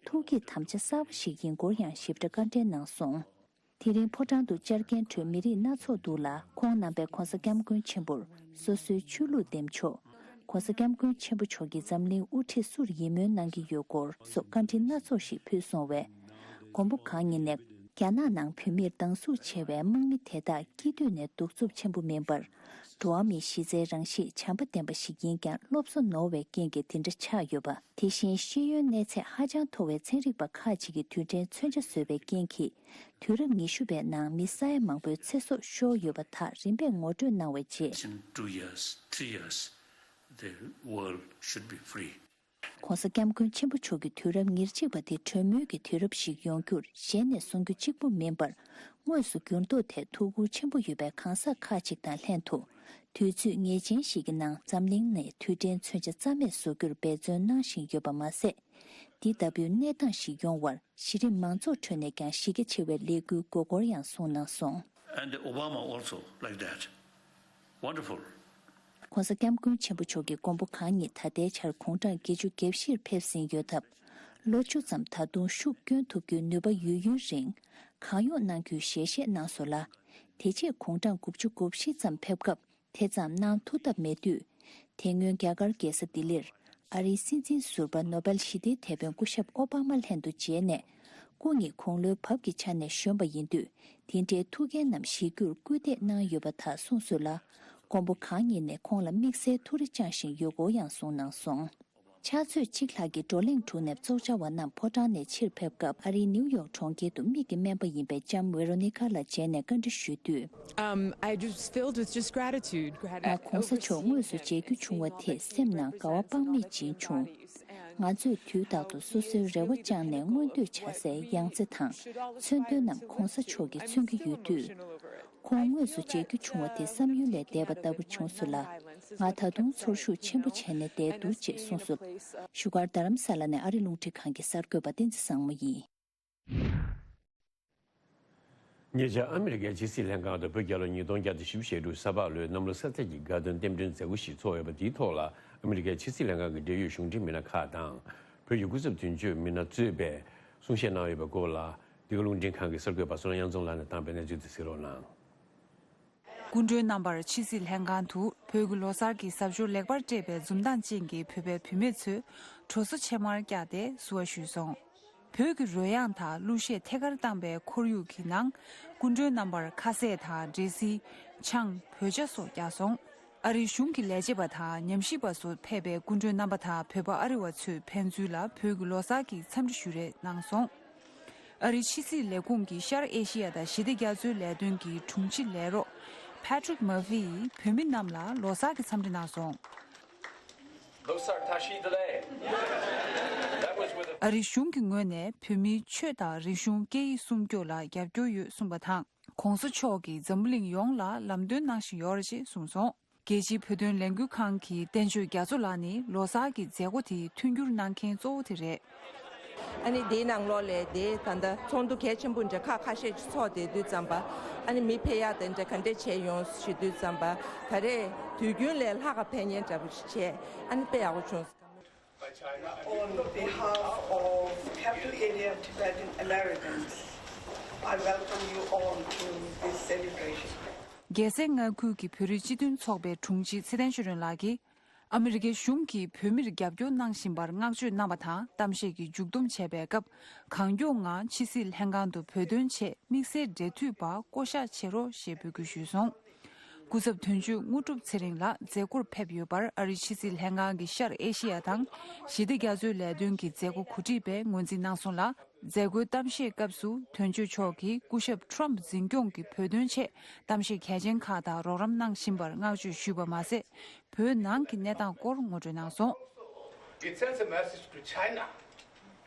ཐུགས་བསྐྱེད་དམ་བཅའ་གསར་པ་ཞིག་ཡིན་སྐོར་ཡང་ཞིབ་ཕྲ་བཀའ་འགྲེལ་གནང་སོང་། དེ་རིང་ཕོ་བྲང་དུ་བཅར་མཁན་ཁྲོད་མི་རིགས་སྣ་ཚོགས་འདུག་ལ། ཁོང་རྣམ་པས་༸གོང་ས་༸སྐྱབས་མགོན་ཆེན་པོར་སོ་སོའི་ཆོས་ལུགས་འདེམས་ཕྱོགས། ༸གོང་ས་༸སྐྱབས་མགོན་ཆེན་པོ་མཆོག་གིས་འཛམ་གླིང་དབུ་ཁྲིད་སུར་ཡིད་སྨོན་གནང་གི་ཡོད་སྐོར་སོགས་བཀའ་འདྲི་སྣ་ཚོགས་ཤིག་ཕུལ་སོང་བས། མགོན་པོ་གང་ཉིད་ནས། རྒྱ་ནག་ནང་བོད་མིར་སྡང་ཟུག་ཆེ་བའི་དམག་མི་དེ་དག་སྐྱིད་སྡུག་ནས་གདུག་རྩུབ་ཆེན་པོ་མིན་པར། འགྲོ་བ་མིའི་གཞི་རྩའི་རང་གཤིས་བྱམས་པ་ལྡན་པ་ཞིག་ཡིན་ཀྱང་སློབ་གསོ་ནོར་བའི་རྐྱེན་གྱིས་འདི་འདྲ་ཆགས་ཡོད་པ། དེ་བཞིན་ཤེས་ཡོན་གནས་ཚད་ཧ་ཅང་མཐོ་བའི་ཚན་རིག་པ་ཁག་ཅིག་གིས་དུས་དྲན་མཚོན་ཆ་བཟོས་པའི་རྐྱེན་གྱིས། དུས་རབས་ཉི་ཤུ་པའི་ནང་མི་ས་ཡ་མང་པོའི་ཚེ་སྲོག་ཤོར་ཡོད་པ་དག་རིམ་པས་ངོ་སྤྲོད་གནང་བའི་རྗེས། In two years, three years, the world should be free. ༸གོང་ས་༸སྐྱབས་མགོན་ཆེན་པོ་མཆོག་གི་དུས་རབས་ཉེར་གཅིག་པ་དེ་གྲོས་མོལ་གྱི་དུས་རབས་ཤིག་ཡོང་རྒྱུར་གཞན་ནས་གསུང་རྒྱུ་གཅིག་པུ་མིན་པར། དངོས་སུ་འགྱུར་ལྡོག་ཐད་ཐུགས་ཁུར་ཆེན་པོ་ཡོད་པའི་གང་ཟག་ཁག་ཅིག་དང་ལྷན་དུ། དུས་ཚོད་ངེས་ཅན་ཞིག་གི་ནང་འཛམ་གླིང་ནས་དུས་དྲན་མཚོན་ཆ་རྩ་མེད་བཟོ་རྒྱུར་འབད་བརྩོན་གནང་བཞིན་ཡོད་པ་མ་ཟད། འདི་ལྟ་བུའི་གནས་སྟངས་ཤིག་ཡོང་བར་གཞི་རིམ་མང་ཚོགས་ཁྲོད་ནས་ཀྱང་གཞི་རྒྱ་ཆེ་བའི་ལས་འགུལ་དགོས་སྐོར་ཡང་གསུངས་གནང་སོང་། And Obama also like that. Wonderful. ༸གོང་ས་༸སྐྱབས་མགོན་ཆེན་པོ་མཆོག་གིས་མགོན་པོ་གང་ཉིད་ད་ལྟའི་ཆར་དགུང་གྲངས་བརྒྱད་ཅུ་གྱ་བཞིར་ཕེབས་ཟིན་ཡོད་སྟབས། ལོ་བཅུ་ཙམ་ད་དུང་ཤུགས་བསྐྱོན་ཐུབ་རྒྱུའི་ནུས་པ་ཡོད་ཡུན་རིང་གང་ཡོང་གནང་རྒྱུའི་ཞལ་བཞེས་གནང་སོང་ལ། དེ་རྗེས་དགུང་གྲངས་དགུ་བཅུ་གོ་བཞི་ཙམ་ཕེབས་སྐབས། དེ་ཙམ་གནང་ཐུབ་ཐབས་མེད་དུས། དེ་སྔོན་རྒྱ་གར་རྒྱལ་ས་ལྡི་ལིར་ཨ་རིའི་སྲིད་འཛིན་ཟུར་པ་ནོ་བེལ་ཞི་བདེའི་དེད་དཔོན་སྐུ་ཞབས་ཨོ་བྷ་མ་ལྷན་དུ་མཇལ་ནས། སྐུ་ཉིད་དགུང་ལོའི་བབ་ཀྱི་ཆ་ནས་གཞོན་པ་ཡིན་དུས། དེ་འདྲའི་ཐུགས་འགན་རྣམས་བཞེས་རྒྱུར་སྐུལ་འདེད་གནང་ཡོད་པ་དག་གསུངས་སོང་ལ། མགོན་པོ་གང་ཉིད་ནས་ཁོང་ལ་དམིགས་བསལ་ཐུགས་རེ་བཅངས་བཞིན་ཡོད་སྐོར་ཡང་གསུངས་གནང་སོང་། ཕྱག་ཚོད་གཅིག་ལྷག་གི་བགྲོ་གླེང་གྲུ་ནས་ཚོགས་བཅར་བ་རྣམས་ཕོ་བྲང་ནས་ཕྱིར་ཕེབས་སྐབས། ཨ་རིའི་ནིའུ་ཡོག་གྲོང་ཁྱེར་དུ་མིག་གི་སྨན་པ་ཡིན་པའི་ལྕམ་ཝེ་རོ་ནི་ཁ་ལ་མཇལ་ནས་བཀའ་འདྲི་ཞུས་དུས། Um, I just filled with just gratitude. ང་གོང་ས་མཆོག་དངོས་སུ་མཇལ་རྒྱུ་བྱུང་བ་དེས་སེམས་ནང་དགའ་བ་དཔག་མེད་སྦྱིན་བྱུང་། ང་ཚོས་དུས་རྟག་ཏུ་སོ་སོའི་རེ་བ་བཅངས་ནས་མངོན་འདོད་བྱ་སའི་ཡང་རྩེ་དང་མཚོན་དོན་རྣམས་གོང་ས་མཆོག་གིས་མཚོན་གྱི་ཡོད་དུས། ཁོང་དངོས་སུ་མཇལ་རྒྱུ་བྱུང་བ་དེ་བསམ་ཡུལ་ལས་འདས་པ་ལྟ་བུ་བྱུང་སོང་ལ། ང་ད་དུང་ཚོར་ཤུགས་ཆེན་པོ་བྱས་ནས་བསྡད་འདུག་ཅེས་གསུངས་སོང་། བཞུགས་སྒར་རྡ་རམ་ས་ལ་ནས་ཨ་རི་རླུང་འཕྲིན་ཁང་གི་གསར་འགོད་པ་བསྟན་འཛིན་བཟང་མོ་ཡིན། ཉེ་ཆར་ཨ་མི་རི་ཀའི་ཕྱི་སྲིད་ལྷན་ཁང་དུ་བོད་རྒྱལ་ལོ་ཉིས་སྟོང་བརྒྱ་དང་བཞི་བཅུ་ཞེ་དྲུག་ས་ཕག་ལོའི་གནམ་ལོ་གསར་ཚེས་ཀྱི་དགའ་སྟོན་རྟེན་འབྲེལ་མཛད་སྒོ་ཞིག་ཚོགས་ཡོད་པ་དེའི་ཐོག་ལ། ཨ་མི་རི་ཀའི་ཕྱི་སྲིད་ལྷན་ཁང་གི་འབྲེལ་ཡོད་གཞུང་འབྲེལ་མི་སྣ་ཁག་དང་། བོད་ཀྱི་སྐུ་ཚབ་དོན་གཅོད་མི་སྣ་གཙོས་པས་གསུང་བཤད་གནང་ཡོད་པའི་སྐོར་ལ། འདི་ག་རླུང་འཕྲིན་ཁང་གི་གསར་འགོད་པ་བསོད་ནམས་དབྱངས་འཛོམས་ལགས་ནས་བཏང་པའི་གནས་ཚུལ་དེ་གཟིགས་རོགས་གནང་། སྐུ་མགྲོན་རྣམ་པར་ཕྱི་སྲིད་ལྷན་ཁང་དུ་བོད་ཀྱི་ལོ་གསར་གྱི་གཟབ་མཆོར་ལེགས་པར་སྤྲས་པའི་འཛུམ་མདངས་ཅན་གྱི་བོད་པའི་བུད་མེད་ཚོས་དྲོ་སོ་ཕྱེ་མར་བཀྱགས་ཏེ་བསུ་བ་ཞུས་སོང་། བོད་ཀྱི་རོལ་དབྱངས་དང་གླུ་གཞས་ཐད་ཀར་བཏང་པའི་ཁོར་ཡུག་གི་ནང་། སྐུ་མགྲོན་རྣམ་པར་ཁ་ཟས་དང་འབྲས་སིལ། ཆང་། བོད་ཇ་སོགས་བཀྱགས་སོང་། ཨ་རིའི་གཞུང་གི་ལས་བྱེད་པ་དང་ཉམས་ཞིབ་པ་སོགས་ཕེབས་པའི་སྐུ་མགྲོན་རྣམ་པ་དང་བོད་པ་ཨ་རི་བ་ཚོས་ཕན་ཚུན་ལ་བོད་ཀྱི་ལོ་གསར་གྱི་འཚམས་འདྲི་ཞུ་རེས་གནང་སོང་། ཨ་རིའི་ཕྱི་སྲིད་ལས་ཁུངས་ཀྱི་ཤར་ཨེ་ཤི་ཡ་དང་ཞི་བདེ་རྒྱ་མཚོའི་ལས་དོན་གྱི་དྲུང་ཆེ་ལས་རོགས་Patrick Murphy་ཡིས་བོད་མི་རྣམས་ལ་ལོ་གསར་གྱི་འཚམས་འདྲི་གནང་སོང་། ལོ་གསར་བཀྲ་ཤིས་བདེ་ལེགས། That was with a ཨ་རིའི་གཞུང་གི་ངོས་ནས་བོད་མིའི་ཆོས་དང་རིག་གཞུང་སྐད་ཡིག་སྲུང་སྐྱོབ་ལ་རྒྱབ་སྐྱོར་ཡོད་གསུངས་པ་དང་། གོང་ས་མཆོག་གིས་འཛམ་བུ་གླིང་ཡོངས་ལ་ལམ་སྟོན་གནང་བཞིན་ཡོད་རེད་ཅེས་གསུངས་སོང་། རྒྱལ་སྤྱིའི་བོད་དོན་ལས་འགུལ་ཁང་གི་བསྟན་ཆོས་རྒྱ་མཚོ་ལགས་ནི་ལོ་གསར་གྱི་མཛད་སྒོ་དེའི་མཐུན་འགྱུར་གནང་མཁན་གཙོ་བོ་དེ་རེད། ཨ་ནི་དེའི་ནང་ལོགས་ལས་དེ་ད་ལྟ་ཚོགས་འདུ་གལ་ཆེན་པོ་འདྲ་ཁག་ཁ་ཤས་ཅིག་ཚོགས་བསྡད་དུས་ཙམ་པ། ཨ་ནི་མི་ཕེབས་ཡག་དེ་འདྲ་ག་འདྲས་བྱས་ཡོང་ཞུ་དུས་ཙམ་པ། ད་རེས་དུས་རྒྱུན་ལས་ལྷག་ག་ཕེབས་མཁན་འདྲ་པོ་ཞིག་བྱས། ཨ་ནི་དཔེ་ཡག་པོ་བྱུང་། On behalf of Capital Area Tibetan Americans, I welcome you all to this celebration. རྒྱལ་སའི་མངའ་ཁུལ་གྱི་བོད་རིགས་སྤྱི་མཐུན་ཚོགས་པའི་དྲུང་ཆེ་ཚེ་བརྟན་ཆོས་སྒྲོན་ལགས་ཀྱིས། ཨ་མི་རི་ཀའི་གཞུང་གིས་བོད་མིར་རྒྱབ་སྐྱོར་གནང་བཞིན་པར་བསྔགས་བརྗོད་གནང་བ་དང་། གཏམ་བཤད་ཀྱི་མཇུག་བསྡོམས་བྱས་པའི་སྐབས། གང་མགྱོགས་ངང་ཕྱི་སྲིད་ལྷན་ཁང་དུ་བོད་དོན་ཆེད་དམིགས་བསལ་འབྲེལ་མཐུད་པ་བསྐོ་གཞག་བྱེད་རོགས་ཞེས་འབོད་སྐུལ་ཞུས་སོང་། སྐུ་ཚབ་དོན་གཅོད་དངོས་གྲུབ་ཚེ་རིང་ལགས་མཛད་སྒོར་ཕེབས་ཡོད་པར། ཨ་རིའི་ཕྱི་སྲིད་ལྷན་ཁང་གི་ཤར་ཨེ་ཤེ་ཡ་དང་ཞི་བདེ་རྒྱ་མཚོའི་ལས་དོན་གྱི་མཛད་སྒོ་གོ་སྒྲིག་པས་ངོས་འཛིན་གནང་སོང་ལ། མཛད་སྒོའི་གཏམ་བཤད་སྐབས་སུ་དོན་གཅོད་མཆོག་གིས་སྐུ་ཞབས་ཁྲོམ་འཛིན་སྐྱོང་གིས་བོད་དོན་ཆེད་གཏམ་བཤད་གལ་ཆེན་ཁག་དང་རོགས་རམ་གནང་བཞིན་པར་བསྔགས་བརྗོད་ཞུས་པ་མ་ཟད། བོད་ནང་གི་གནས་སྟངས་སྐོར་ངོ་སྤྲོད་གནང་སོང་། It sends a message to China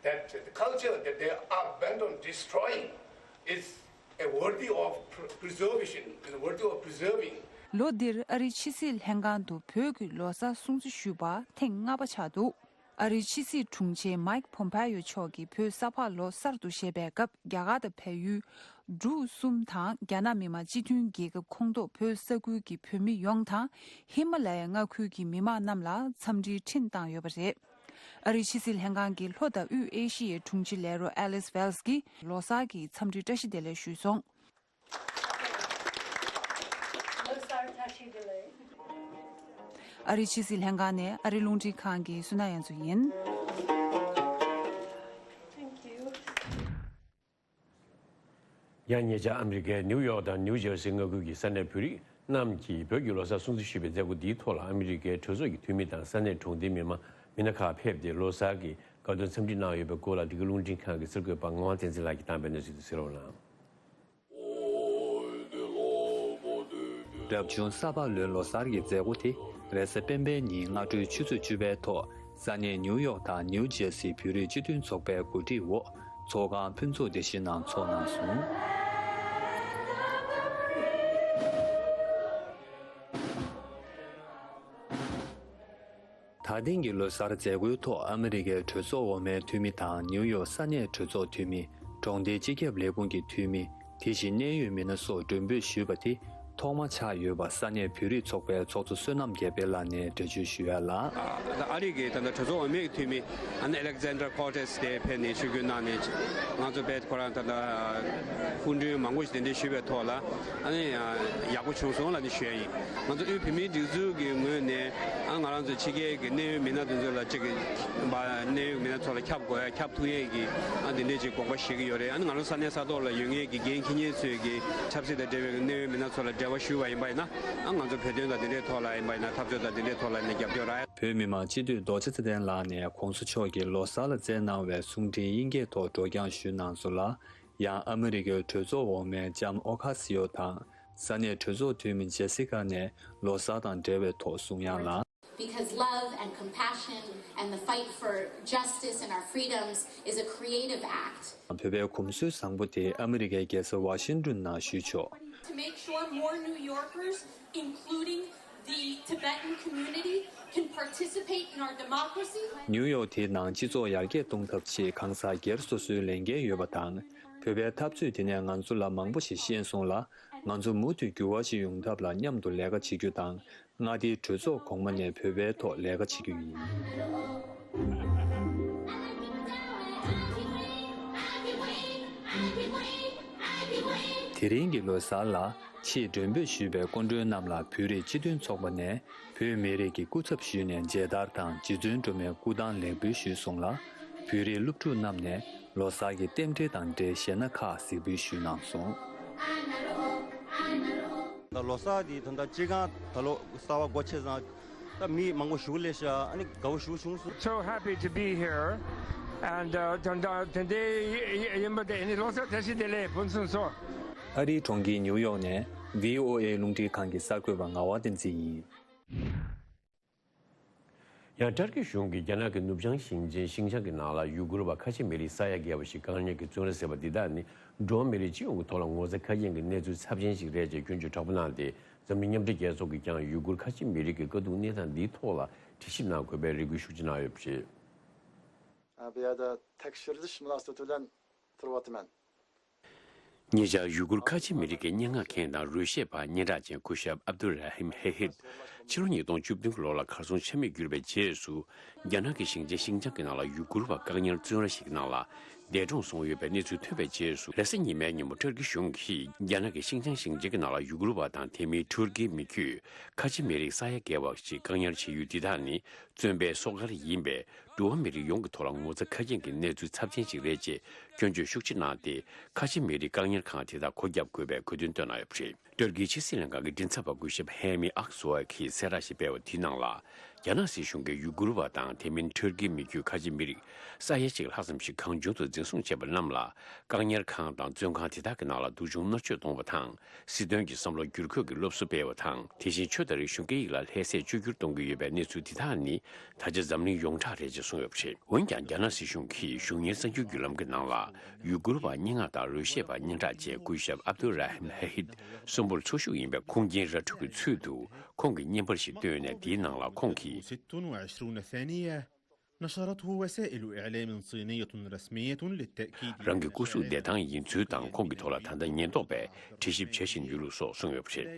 that the culture that they are bent on destroying is a worthy of pr- preservation, is worthy of preserving. ལོ་འདིར་ཨ་རིའི་ཕྱི་སྲིད་ལྷན་ཁང་དུ་བོད་ཀྱི་ལོ་གསར་སྲུང་བརྩི་ཞུས་པ་ཐེངས་ལྔ་པ་ཆགས་འདུག་ཨ་རིའི་ཕྱི་སྲིད་དྲུང་ཆེ་མཱིག་ཕོམ་ཕེ་ཡོ་མཆོག་གིས་བོད་ས་ཕག་ལོ་གསར་དུ་བཞེས་པའི་སྐབས། རྒྱ་གར་དང་བལ་ཡུལ། འབྲུག་གསུམ་དང་རྒྱ་ནག་མི་དམངས་སྤྱི་མཐུན་རྒྱལ་ཁབ་ཁོངས་གཏོགས་བོད་ས་ཁུལ་གྱི་བོད་མི་ཡོངས་དང་། ཧི་མ་ལ་ཡའི་མངའ་ཁུལ་གྱི་མི་དམངས་རྣམས་ལ་འཚམས་འདྲིའི་འཕྲིན་བཏང་ཡོད་པ་རེད། ཨ་རིའི་ཕྱི་སྲིད་ལྷན་ཁང་གི་ལྷོ་དང་དབུས་ཨེ་ཤི་ཡའི་དྲུང་ཆེ་ལས་རོགས་ཨེ་ལིས་ཝེལ་སི་གིས་ལོ་གསར་གྱི་འཚམས་འདྲིའི་བཀྲ་ཤིས་བདེ་ལེགས་ཞུས་སོང་། ཨ་རིའི་ཕྱི་སྲིད་ལྷན་ཁང་ནས་ཨ་རིའི་རླུང་འཕྲིན་ཁང་གི་བསོད་ནམས་དབྱངས་འཛོམས་ཡིན། Thank you. ཡང་ཉེ་ཆར་ཨ་མི་རི་ཀའི་ནིའུ་ཡོག་དང་ནིའུ་ཇར་སི་མངའ་ཁུལ་གྱི་ས་གནས་བོད་རིགས་རྣམས་ཀྱིས་བོད་ཀྱི་ལོ་གསར་སྲུང་བརྩི་ཞུས་པའི་མཛད་སྒོ་འདིའི་ཐོག་ལ་ཨ་མི་རི་ཀའི་གྲོས་ཚོགས་ཀྱི་འཐུས་མི་དང་ས་གནས་གྲོང་སྡེའི་མི་མང་མི་སྣ་ཁག་ཕེབས་ཏེ་ལོ་གསར་གྱི་དགའ་སྟོན་འཚམས་འདྲི་གནང་ཡོད་པའི་སྐོར་ལ་འདི་ག་རླུང་འཕྲིན་ཁང་གི་གསར་འགོད་པ་ངག་དབང་བསྟན་འཛིན་ལགས་ཀྱིས་བཏང་པའི་གནས་ཚུལ་དེ་གཟིགས་རོགས་གནང་། རབ་བྱུང་ས་ཕག་ལོའི་ལོ་གསར་གྱི་མཛད་སྒོ་དེ་རེས་གཟའ་སྤེན་པའི་ཉིན་སྔ་དྲོའི་ཆུ་ཚོད་བཅུ་པའི་ཐོག་ས་གནས་ནིའུ་ཡོག་དང་ནིའུ་ཇེར་སིའི་བོད་རིགས་སྤྱི་མཐུན་ཚོགས་པའི་གོ་སྒྲིག་འོག་ཚོགས་ཁང་ཕུན་ཚོགས་སྡེ་བཞི་ནང་འཚོགས་གནང་སོང་། ད་ཐེངས་ཀྱི་ལོ་གསར་མཛད་སྒོའི་ཐོག་ཨ་མི་རི་ཀའི་གྲོས་ཚོགས་འོག་མའི་འཐུས་མི་དང་ནིའུ་ཡོག་ས་གནས་གྲོས་ཚོགས་འཐུས་མི། གྲོང་སྡེའི་སྤྱི་ཁྱབ་ལས་ཁུངས་ཀྱི་འཐུས་མི། དེ་བཞིན་གནད་ཡོད་མི་སྣ་སོགས་མགྲོན་འབོད་ཞུས་པ་དེ་ཐོག་མ་ཆགས་ཡོད་པ་ས་གནས་བོད་རིགས་ཚོགས་པའི་ཚོགས་གཙོ་བསོད་ནམས་རྒྱལ་དཔལ་ལགས་ནས་འགྲེལ་བརྗོད་ཞུ་ཡ་ལ། ཨ་ཨ་རི་གི་ད་ལྟ་གྲོས་ཚོགས་འོག་མའི་འཐུས་མི་ཨ་ནི་Alexandra Cortez་དེ་ཕེབས་ནས་ཆིབས་བསྒྱུར་གནང་ནས་ང་ཚོ་བེད་ཁོ་རང་ད་ལྟ་སྐུ་མགྲོན་མང་པོ་ཞིག་གདན་འདྲེན་ཞུས་པའི་ཐོག་ལ་ཨ་ནི་ཡག་པོ་བྱུང་སོང་ལབ་ནས་ཞུ་ཡ་ཡིན། ང་ཚོ་དབུས་བོད་མིའི་སྒྲིག་འཛུགས་ཀྱི་ངོས་ནས་ཨ་ང་རང་ཚོ་ཕྱི་རྒྱལ་གྱི་གནད་ཡོད་མི་སྣ་དེ་ཚོ་ལ་གཅིག་གི་གནད་ཡོད་མི་སྣ་ཚོ་ལ་ཁྱབ་དགོས་ཡ་ཁྱབ་ཐུབ་ཡས་ཀྱི་ཨ་འདི་འདྲས་ཅིག་དགོངས་པ་བཞེས་ཀྱི་ཡོད་རེད། ཨ་ནི་ང་རང་ས་གནས་ས་ཐོག་ལ་ཡོད་མཁན་གྱི་འགན་འཁྱེར་མཁན་ཚོས་ཀྱི་ཆབ་སྲིད་དང་འབྲེལ་བའི་གནད་ཡོད་མི་སྣ་ཚོ་ལ་འབྲེལ་བ་ཞུས་པ་ཡིན་པ་ཡིན་ན་ཨ་ང་ཚོ་བོད་དོན་དང་འདི་འདྲས་ཐོག་ལ་ཡིན་པ་ཡིན་ན་འཐབ་རྩོད་དང་འདི་འདྲས་ཐོག་ལ་ཡིན་ན་རྒྱབ་སྐྱོར་རག་ཡ། བོད་མི་མང་སྤྱི་འཐུས་རྡོ་རྗེ་ཚེ་བརྟན་ལགས་ནས་གོང་ས་མཆོག་གིས་ལོ་གསར་ལ་བསྩལ་གནང་བའི་གསུང་འཕྲིན་དབྱིན་སྐད་ཐོག་སྒྲོག་སྦྱང་ཞུས་གནང་སོང་ལ། ཡང་ཨ་མི་རི་ཀའི་གྲོས་ཚོགས་འོག་མའི་ལྕམ་ཨོ་ཁ་སི་ཡོ་དང་ས་གནས་གྲོས་ཚོགས་འཐུས་མི་ཇེ་སི་ཀ་ནས་ལོ་གསར་དང་འབྲེལ་བའི་ཐོག་གསུང་དབྱངས་ལ། Because love and compassion and the fight for justice and our freedoms is a creative act. བོད་པའི་གོམས་སྲོལ་བཟང་པོ་དེ་ཨ་མི་རི་ཀའི་རྒྱལ་ས་ཝ་ཤིང་ཏོན་ནང་ཞུས་ཆོག To make sure more New Yorkers, including the Tibetan community, can participate in our democracy. ནིའུ་ཡོག་དེའི་ནང་སྤྱི་ཚོགས་ཡར་རྒྱས་གཏོང་ཐབས་ཆེད་གང་ཟག་སྒེར་སོ་སོའི་ལས་འགན་ཡོད་པ་དང་། བོད་པའི་འཐབ་རྩོད་དེ་ནས་ང་ཚོ་ལ་མང་པོ་ཞིག་ཤེས་སོང་ལ། ང་ཚོ་མུ་མཐུད་འགྱུར་བ་ཞིག་ཡོང་ཐབས་ལ་མཉམ་དུ་ལས་ཀ་བྱེད་རྒྱུ་དང་། མངའ་སྡེའི་གྲོས་ཚོགས་གོང་མ་ནས་བོད་པའི་ཐོག་ལས་ཀ་བྱེད་རྒྱུ་ཡིན། དེ་རིང་གི་ལོ་གསར་ལ་ཆེད་མགྲོན་འབོད་ཞུས་པའི་སྐུ་མགྲོན་རྣམས་ལ་བོད་རིགས་སྤྱི་མཐུན་ཚོགས་པ་ནས་བོད་མི་རིགས་ཀྱི་སྐུ་ཚབ་ཞུས་ནས་མཇལ་དར་དང་རྗེ་བཙུན་སྒྲོལ་མའི་སྐུ་ཐང་ལེགས་འབུལ་ཞུས་སོང་ལ། བོད་རིགས་སློབ་ཕྲུག་རྣམས་ནས་ལོ་གསར་གྱི་རྟེན་འབྲེལ་དང་འབྲེལ་གཞས་སྣ་ཁག་གཟིགས་འབུལ་ཞུས་གནང་སོང་། ད་ལོ་གསར་འདི་ད་ལྟ་སྤྱི་ཁང་ད་ལོ་གསར་པ་སྒོ་ཕྱེ་ཙང་ད་མི་མང་པོ་ཞིག་སླེབས་ཤག་ཨ་ནི་དགའ་པོ་ཞིག་བྱུང་སོང་། So happy to be here. And uh, ད་ད་དེ་འདྲའི་ཡིན་པ་དེ་ནི་ལོ་གསར་བཀྲ་ཤིས་བདེ་ལེགས་ཕུན་སུམ་ཚོགས། ཨ་རིའི་གྲོང་ཁྱེར་ནིའུ་ཡོག་ནས་བྷི་ཨོ་ཨེ་རླུང་འཕྲིན་ཁང་གི་གསར་འགོད་པ་ངག་དབང་བསྟན་འཛིན་ཡིན། ཡང་ཏར་ཀི་གཞུང་གིས་རྒྱ་ནག་གི་ནུབ་བྱང་ཞིང་ཆེན་ཤིན་ཅང་གི་ནང་ལ་ཡུ་གུར་བ་ཁ་ཆེ་མི་རིགས་ས་ཡ་བརྒལ་བ་ཞིག་བཀག་ཉར་གྱིས་བཙོན་ར་བཟས་པ་འདི་དག་ནི་འགྲོ་བ་མི་རིགས་སྤྱི་ཡོངས་ཀྱི་ཐོག་ལ་ངོ་ཚ་ཁ་སྐྱེངས་ཀྱི་གནས་ཚུལ་ཚབས་ཆེན་ཞིག་རེད་ཅེས་སྐྱོན་བརྗོད་དྲག་པོ་གནང་སྟེ། འཛམ་གླིང་མཉམ་འབྲེལ་རྒྱལ་ཚོགས་ཀྱིས་ཀྱང་ཡུ་གུར་ཁ་ཆེ་མི་རིགས་ཀྱི་དཀའ་སྡུག་གནས་སྟངས་འདིའི་ཐོག་ལ་དྲི་ཞིབ་གནང་དགོས་པའི་རེ་སྐུལ་ཤུགས་ཆེ་གནང་ཡོད་པ་རེད། ཨ་བི་ཡ་ད་ཐེག་ཤུར་ལི་ཤི་མ་ལ་སྟོད་ཐུ་ལན་ཐུར་བ་ཐུ་མན། ཉེ་ཆར་ཡུ་གུར་ཁ་ཆེ་མི་རིགས་ཀྱི་སྙན་ངག་མཁན་དང་རོལ་གཞས་པ་སྙན་གྲགས་ཅན་སྐུ་ཞབས་ཨབ་དུ་ར་ཧིམ་ཧེ་ཧིད། ཕྱི་ལོ་ཉིས་སྟོང་བཅུ་བདུན་གྱི་ལོ་ལ་གར་སོང་ཆ་མེད་གྱུར་པའི་རྗེས་སུ། རྒྱ་ནག་གི་ཞིང་ཆེན་ཤིན་ཅང་གི་ནང་ལ་ཡུ་གུར་བ་བཀག་ཉར་བཙོན་ར་ཞིག་གི་ནང་ལ་འདས་གྲོངས་སོང་ཡོད་པའི་གནས་ཚུལ་ཐོན་པའི་རྗེས་སུ། རེས་གཟའ་ཉི་མའི་ཉིན་མོ་ཏུར་ཀི་གཞུང་གིས་རྒྱ་ནག་གི་ཤིན་ཅང་ཞིང་ཆེན་གྱི་ནང་ལ་ཡུ་གུར་བ་དང་དེ་མིན་ཏུར་ཀིའི་མི་རྒྱུད་ཁ་ཆེ་མི་རིགས་ས་ཡ་བརྒལ་བ་ཞིག་བཀག་ཉར་བྱེད་ཡུལ་འདི་དག་ནི་བཙོན་པའི་སྲོག་སྐར་ཡིན་པས། འགྲོ་བ་མི་རིགས་ཡོངས་ཀྱི་ཐོག་ལ་ངོ་ཚ་ཁ་སྐྱེངས་ཀྱི་གནས་ཚུལ་ཚབས་ཆེན་ཞིག་རེད་ཅེས་སྐྱོན་བརྗོད་ཤུགས་ཆེ་གནང་སྟེ། ཁ་ཆེ་མི་རིགས་བཀག་ཉར་ཁང་དེ་དག་སྒོ་བརྒྱབ་དགོས་པའི་གོ་སྟོན་བཏོན་གནང་ཡོད་པ་རེད། ཏུར་ཀིའི་ཕྱི་སྲིད་ལྷན་ཁང་གི་མགྲིན་ཚབ་པ་སྐུ་ཞབས་ཧེ་མི་ཨག་སུ་ཨ་གིས་གསལ་བསྒྲགས་ཤིག་སྤེལ་བ་དེའི་ནང་ལ། རྒྱ་ནག་སྲིད་གཞུང་གིས་ཡུ་གུར་བ་དང་དེ་མིན་ཏུར་ཀིའི་མི་རྒྱུད་ཁ་ཆེ་མི་རིགས་ས་ཡ་གཅིག་ལྷག་ཙམ་ཞིག་གང་བྱུང་དུ་འཛིན་བཟུང་བྱས་པ་རྣམས་ལ། བཀག་ཉར་ཁང་དང་བཙོན་ཁང་དེ་དག་གི་ནང་ལ་སྡུག་སྦྱོང་མནར་གཅོད་གཏོང་བ་དང་། སྲིད་དོན་གྱི་བསམ་བློ་བསྒྱུར་བཀོད་ཀྱི་སློབ་གསོ་སྤེལ་བ་དང་། དེ་བཞིན་ཆོས་དང་རིག་གཞུང་སྐད་ཡིག་ལ་ལྷད་སེལ་བཅོས་བསྒྱུར་གཏོང་གི་ཡོད་པའི་གནས་ཚུལ་དེ་དག་ནི། ད་ཆ་འཛམ་གླིང་ཡོངས་གྲགས་རེད་ཅེས་གསུངས་ཡོད་པ་རེད། འོན་ཀྱང་། རྒྱ་ནག་སྲིད་གཞུང་གིས་གཞུང་གཉེར་གསར་འགྱུར་བརྒྱུད་ལམ་གྱི་ནང་ལ། ཡུ་གུར་བ་སྙན་ངག་དང་རོལ་གཞས་པ་སྙན་གྲགས་ཅན་སྐུ་ཞབས་ཨབ་དུ་ར་ཧིམ་ཧེ་ཧིད་གསོན་པོར་འཚོ་བཞུགས་ཡིན་པའི་ཁུངས་སྐྱེལ་ར་འཕྲོད་ཀྱི་ཚུལ་དུ་ཁོང་གི་བརྙན་པར་ཞིག་བཏོན་ནས། དེའི་ནང་ལ་ཁོང་གིས། ست وعشرون ثانية نشرته وسائل إعلام صينية رسمية للتأكيد རང་གི་སྐུ་གཟུགས་བདེ་ཐང་ཡིན་ཚུལ་དང་། ཁོང་གི་ཐོག་ལ་ད་ལྟ་ཉེན་རྟོག་པས་དྲི་ཞིབ་བྱེད་བཞིན་ཡོད་ལུགས་སོགས་གསུངས་ཡོད་པ་རེད།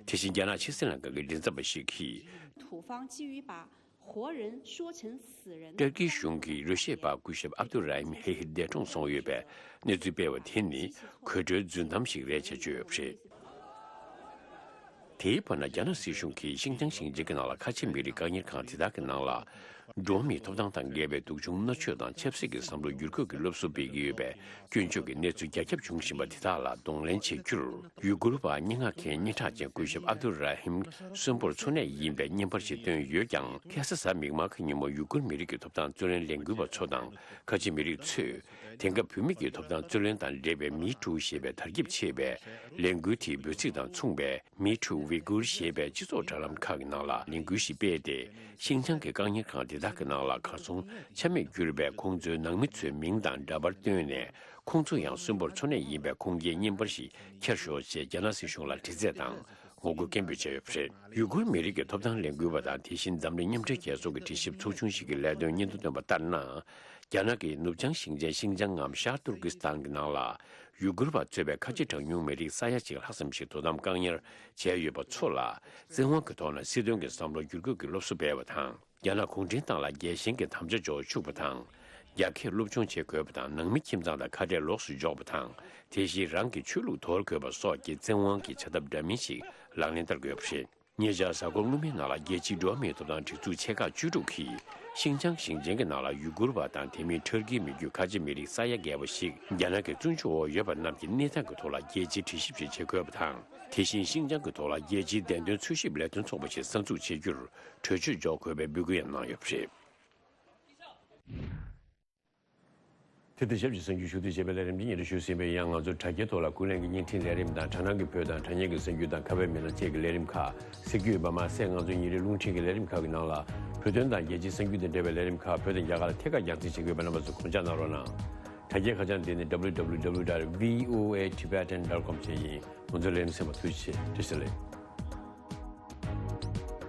དེ་བཞིན་རྒྱ་ནག་ཕྱི་སྲིད་ལྷན་ཁང་གི་མགྲིན་ཚབ་པ་ཞིག་གིས། 土方急于把活人说成死人的 ཏུར་ཀིའི་གཞུང་གིས་རོལ་གཞས་པ་སྐུ་ཞབས་ཨབ་དུ་ར་ཧིམ་ཧེ་ཧིད་འདས་གྲོངས་སོང་ཡོད་པའི་གནས་ཚུལ་སྤེལ་བ་དེ་ནི་གོད་བྲོའི་རྫུན་གཏམ་ཞིག་རེད་ཅེས་བརྗོད་ཡོད་པ་རེད། དེའི་བར་ན། རྒྱ་ནག་སྲིད་གཞུང་གིས་ཤིན་ཅང་ཞིང་ཆེན་གྱི་ནང་ལ་ཁ་ཆེ་མི་རིགས་བཀག་ཉར་ཁང་དེ་དག་གི་ནང་ལ། འགྲོ་བ་མིའི་ཐོབ་ཐང་དང་འགལ་བའི་སྡུག་སྦྱོང་མནར་གཅོད་དང་ཆབ་སྲིད་ཀྱི་བསམ་བློ་བསྒྱུར་བཀོད་ཀྱི་སློབ་གསོ་སྤེལ་གྱི་ཡོད་པའི་སྐྱོན་བརྗོད་ཀྱི་གནས་ཚུལ་རྒྱ་ཁྱབ་འབྱུང་བཞིན་པ་དེ་དག་ལ་གདོང་ལེན་བྱེད་རྒྱུར། ཡུ་གུར་བ་སྙན་ངག་མཁན་སྙན་གྲགས་ཅན་སྐུ་ཞབས་ཨབ་དུ་ར་ཧིམ་གསོན་པོར་འཚོ་གནས་ཡིན་པའི་བརྙན་པར་ཞིག་བཏོན་ཡོད་ཀྱང་། ཁ་སང་གཟའ་མིག་དམར་གྱི་ཉིན་མོ་ཡུ་གུར་མི་རིགས་ཀྱི་ཐོབ་ཐང་རྩོད་ལེན་ལས་འགུལ་བ་ཚོ་དང་ཁ་ཆེ་མི་རིགས་ཚོས། དེང་སྐབས་བུད་མེད་ཀྱི་ཐོབ་ཐང་རྩོད་ལེན་དང་འབྲེལ་བའི་མི་ཊུ་ཞེས་པའི་དར་ཁྱབ་ཆེ་བའི་ལས་འགུལ་དེའི་འབོད་ཚིག་དང་མཚུངས་པའི། མི་ཊུ་ཝི་གུར་ཞེས་པའི་སྤྱི་ཚོགས་དྲ་ལམ་ཁག་གི་ནང་ལ་ལས་འགུལ་ཞིག་སྤེལ་ཏེ། ཤིན་ཅང་གི་བཀག་ཉར་ཁང་དེ་དག་གི་ནང་ལ་གར་སོང་ཆ་མེད་གྱུར་པའི་ཁོང་ཚོའི་ནང་མི་ཚོའི་མིང་དང་འདྲ་པར་བཏོན་ནས། ཁོང་ཚོ་ཡང་གསོན་པོར་འཚོ་གནས་ཡིན་པའི་ཁུངས་སྐྱེལ་བརྙན་པར་ཞིག་འཁྱེར་ཤོག་ཅེས་རྒྱ་ནག་སྲིད་གཞུང་ལ་དྲི་རྩད་དང་ངོ་རྒོལ་སྐད་འབོད་བྱས་ཡོད་པ་རེད། ཡུ་གུར་མི་རིགས་ཀྱི་ཐོབ་ཐང་ལས་འགུལ་བ་དང་། དེ་བཞིན་འཛམ་གླིང་མཉམ་འབྲེལ་རྒྱལ་ཚོགས་ཀྱི་དྲི་ཞིབ་ཚོགས་ཆུང་ཞིག་གི་ལས་དོན་སྙན་ཐོ་བཏོན་པ་ལྟར་ན། རྒྱ་ནག་གི་ནུབ་བྱང་ཞིང་ཆེན་ཤིན་ཅང་ངམ་ཤར་ཏུར་ཀི་སི་ཐན་གྱི་ནང་ལ། ཡུ་གུར་བ་གཙོས་པའི་ཁ་ཆེ་གྲངས་ཉུང་མི་རིགས་ས་ཡ་གཅིག་ལྷག་ཙམ་ཞིག་དོ་དམ་བཀག་ཉར་བྱས་ཡོད་པ་ཚོ་ལ། བཙན་དབང་གི་ཐོག་ནས་སྲིད་དོན་གྱི་བསམ་བློ་བསྒྱུར་བཀོད་ཀྱི་སློབ་གསོ་སྤེལ་བ་དང་། རྒྱ་ནག་གུང་ཁྲན་ཏང་ལ་རྒྱལ་ཞེན་གྱི་དམ་བཅའ་འཇོག་བཅུག་པ་དང་། རྒྱ་སྐད་སློབ་སྦྱོང་བྱེད་དགོས་པ་དང་། ནང་མི་ཁྱིམ་ཚང་དང་ཁ་བྲལ་ལོགས་སུ་འཇོག་པ་དང་། དེ་བཞིན་རང་གི་ཆོས་ལུགས་དོར་དགོས་པ་སོགས་ཀྱི་བཙན་དབང་གི་བྱ་ཐབས་འདྲ་མིན་ཞིག་ལག་ལེན་བསྟར་དགོས་པ་རེད། ཉེ་ཆར་གཟའ་འཁོར་སྔོན་མའི་ནང་ལ། རྒྱལ་སྤྱིའི་འགྲོ་བ་མིའི་ཐོབ་ཐང་སྒྲིག་འཛུགས་ཆེ་ཁག་བཅུ་དྲུག་གིས། ཤིན་ཅང་ཞིང་ཆེན་གྱི་ནང་ལ་ཡུ་གུར་བ་དང་། དེ་མིན་ཏུར་ཀིའི་མི་རྒྱུད་ཁ་ཆེ་མི་རིགས་ས་ཡ་བརྒལ་བ་ཞིག་རྒྱ་ནག་གི་བཙོན་འཇུག་འོག་ཡོད་པ་རྣམས་ཀྱི་གནས་སྟངས་ཀྱི་ཐོག་ལ་རྒྱལ་སྤྱིའི་དྲི་ཞིབ་ཞིག་བྱེད་དགོས་པ་དང་། དེ་བཞིན་ཤིན་ཅང་གི་ཐོག་ལ་རྒྱལ་སྤྱིའི་བདེན་དོན་འཚོལ་ཞིབ་ལས་དོན་ཚོགས་པ་ཞིག་གསར་འཛུགས་བྱེད་རྒྱུར་གྲོས་ཆོད་འཇོག་དགོས་པའི་འབོད་སྐུལ་ཡང་གནང་ཡོད་པ་རེད། དེ་དང་ཞབས་ཀྱི་གསར་འགྱུར་ཞུ་གཏུག་བྱེད་པའི་ལས་རིམ་འདི་ཉིན་རེ་ཞུ་ཟིན་པའི་ཡང་ང་ཚོ་དྲ་རྒྱའི་ཐོག་ལ་ཀུན་གླེང་གི་བརྙན་འཕྲིན་ལས་རིམ་དང་དྲ་སྣང་གི་བོད་དང་དྲ་བརྙན་གྱི་གསར་འགྱུར་དང་ཁ་བའི་མི་སྣ་བཅས་ཀྱི་ལས་རིམ་ཁག་གསར་འགྱུར་འབར་མ་སེ་ང་ཚོའི་ཉིན་རེའི་རླུང་འཕྲིན་གྱི་ལས་རིམ་ཁག་གི་ནང་ལ་བོད་དོན་དང་རྒྱལ་སྤྱིའི་གསར་འགྱུར་དང་འབྲེལ་བའི་ལས་རིམ་ཁག་བོད་དང་རྒྱ་གར་ལ་ཐད་ཀར་རྒྱང་སྲིང་བྱེད་ཀྱི་ཡོད་པ་རྣམ་པ་ཚོ་དགོངས་འཇགས་གནང་རོགས་གནང་། དྲ་རྒྱའི་ཁ་བྱང་དེ་ནི་www.voatibetan.com བཅས་ཡིན། ང་ཚོའི་ལས་རིམ་གསན་པར་ཐུགས་རྗེ་ཆེ། བཀྲ་ཤིས་བདེ་ལེགས།